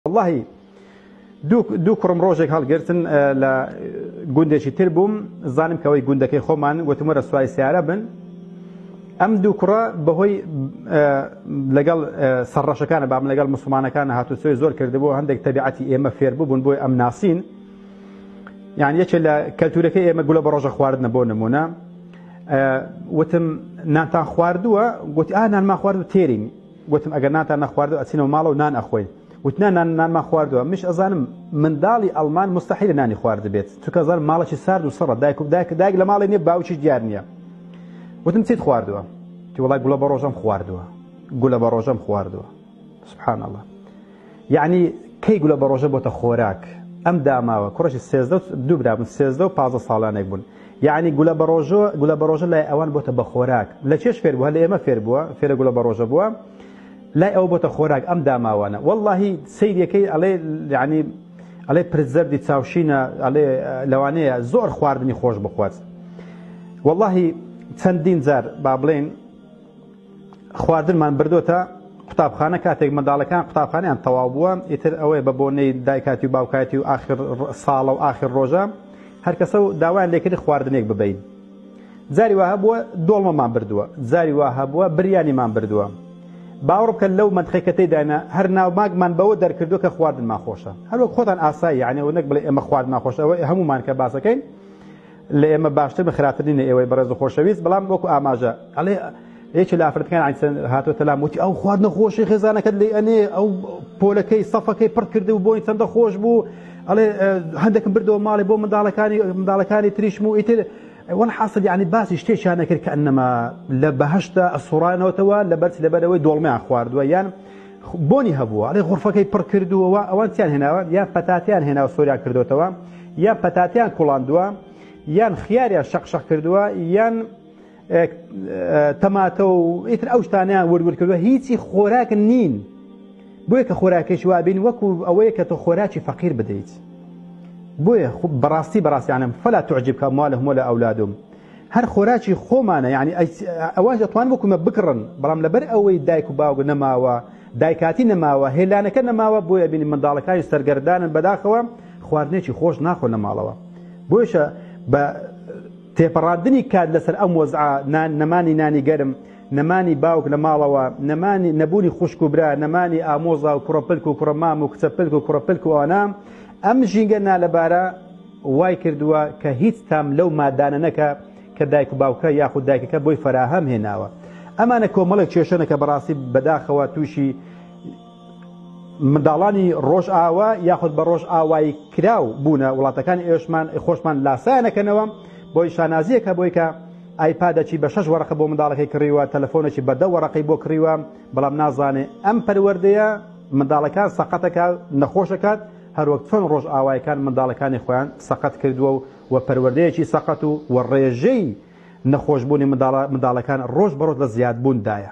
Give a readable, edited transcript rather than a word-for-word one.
وەڵاهی دوو کوڕم ڕۆژێک هەڵگرتن لە گوندێکی تر بووم زانم کەەوەی گوندەکەی خۆمان وتم وەرە سواری سیارە بن ئەم دوو کوڕە بەهۆی لەگەڵ سەرڕەشەکانە بام لەگەڵ مسلمانەکان هاتوچۆی زۆر کردبوو هەندێک تەبیعەتی ئێمە فێر بوون بۆی ئەم ناسین یان یەکێ لە کەلتورەکەی ئێمە گولە بە ڕۆژە خواردنە بۆ نمونە وتم نانتان خواردووە گوتی ئا نانمان خواردو تێرین گوتم ئەگەر نانتان نەخواردووە ئەچینەوە ماڵەوە نان ئەخۆین وت نا نان نانمان خواردووە منیش ئەزانم منداڵی ئەڵمان مستحیلە نانی خواردبێت چونکە ئەزانم ماڵێکی سارد و سڕە دایک و دایک دایک لە ماڵێ نییە باوکیش دیار نییە وتم چیت خواردووە وتی وەڵای گوڵە بە ڕۆژەم خواردووە گولە بە ڕۆژەم خواردووە سبحان الله یعنی کەی گولە بە ڕۆژە بۆتە خۆراک ئەم داماوە کوڕێکی سێزدە دوو برا بوون سێزدە و پازدە ساڵانێک بوون یعنی گولە بە ڕۆژە گولە بە ڕۆژە لای ئەوان بۆتە بە خۆراک لە چێش فێر بووە لە ئێمە فێر بووە فێرە گولە بە ڕۆژە بووە لای ئەوە بۆتە خۆراک ئەم داماوانە واللهی سەیرەکەی ئەڵێ یعنی ئەڵێ پرت زەردی چاوشینە ئەڵێ لەوانەیە زۆر خواردنی خۆش بخوات واللهی چەندین جار با بڵێن خواردنمان بردۆتە قوتابخانە کاتێک منداڵەکان قوتابخانەیان تەواو بووە ئیتر ئەوەیە بە بۆنەی دایکاتی و باوکایەتی و ئاخر ساڵە و ئاخر ڕۆژە هەرکەسە و داوایان لێکردی خواردنێک ببین جاری وا هەبووە دۆڵمەمان بردووە جاری وا هەبووە بریانیمان بردووە باوەڕ بکە لەو مەنتقەی کە تێیداینە هەر ناوماگمان بەوە دەرکردووە کە خواردنمان خۆشە هەر وەک خۆتان ئاسایی یعنی ئەوە نەک بڵێ ئێمە خواردنمان خۆشە ئەوە هەموومان کە باسەکەین لە ئێمە باشتر بن خراپتر نینە ئێوەی بەڕێز و خۆشەویست بەڵام وەکو ئاماژە ئەڵێ یەکێ لە ئافرەتەکان عیسەن هاتۆتە لام وتی ئەو خواردنە خۆشی خێزانەکەت لێ ئەنێ ئەو پۆلەکەی سەفەکەی پڕ کرد و بۆی چەندە خۆش بوو ئەڵێ هەندێکم بردەوە ماڵی بۆ منداڵەکانی منداڵەکانی تریشم و ئیتر وەلحاصل یعنی باسی شتێکیان نەکرد کە ئەنەما لە بەهەشتە ئەسوڕانەوەتەوە لەبەر لەبەرەوەی دۆڵمیان خواردووە یان بۆنی هەبووە ئەڵێ غرفەکەی پڕ کردووە ئەوان چیان هێناوە یان پەتاتیان هێناوە سۆریان کردوتەوە یان پەتاتیان کوڵاندووە یان خیاریان شەق شەق کردووە یان تەماتە و ئیتر ئەو شتانیان ورور کردووە هیچی خۆراک نین بۆیە کە خۆراکێکی وابین وەکو ئەوەیە کە تۆ خۆراکی فەقیر بدەیت بۆیە بەڕاستی بەڕاستیانم فلا تعجبك اموالهم ولا اولادهم هەر خۆراکی خۆمانە یعنی ئەوان دەتوان وەکو مە بکڕن بەڵام لەبەر ئەوەی دایک و باوک نەماوە دایکاتی نەماوە هێلانەکە نەماوە بۆیە بینی منداڵەکانی سەرگەردانن بەداخەوە خواردنێکی خۆش ناخۆن لە ماڵەوە بۆیشە بە تێپەڕاندنی کات لەسەر ئەم وەزعە نەمانی نانی گەرم نەمانی باوک لە ماڵەوە نەمانی نەبوونی خوشک و برا نەمانی ئامۆزا و کوڕە پلک و کوڕە مام و کچە پلک و کوڕە پلک و ئەوانە ئەم ژینگە نالەبارە وای کردووە کە هیچ تام لەو مادانە نەکا کە دایک و باوکە یاخود دایکەکە بۆی فەراهەم هێناوە. ئەمانە کۆمەڵێک کێشەنە کە بەڕاستی بەداخەوە تووشی منداڵانی ڕۆژئاوا یاخود بە ڕۆژئاوایی کراو بوونە وڵاتەکانی ئێشمان خۆشمان لاسایانەکەنەوە بۆی شانازیەکە بۆی کە ئایپادەکی بە شەش وەرەقە بۆ منداڵەکەی کڕیوە تەلەفۆنێکی بە دە وەرەقەی بۆ کڕیوە بەڵام نازانێ ئەم پەروەردەیە منداڵەکان سەقەتەکە نەخۆشەکات هەروەک چۆن ڕۆژئاوایەکان منداڵەکانی خۆیان سەقەت کردووە و و پەروەردەیەکی سەقەت و و ڕێژەی نەخۆشبوونی منداڵەکان ڕۆژ بە ڕۆژ لە زیادبووندایە.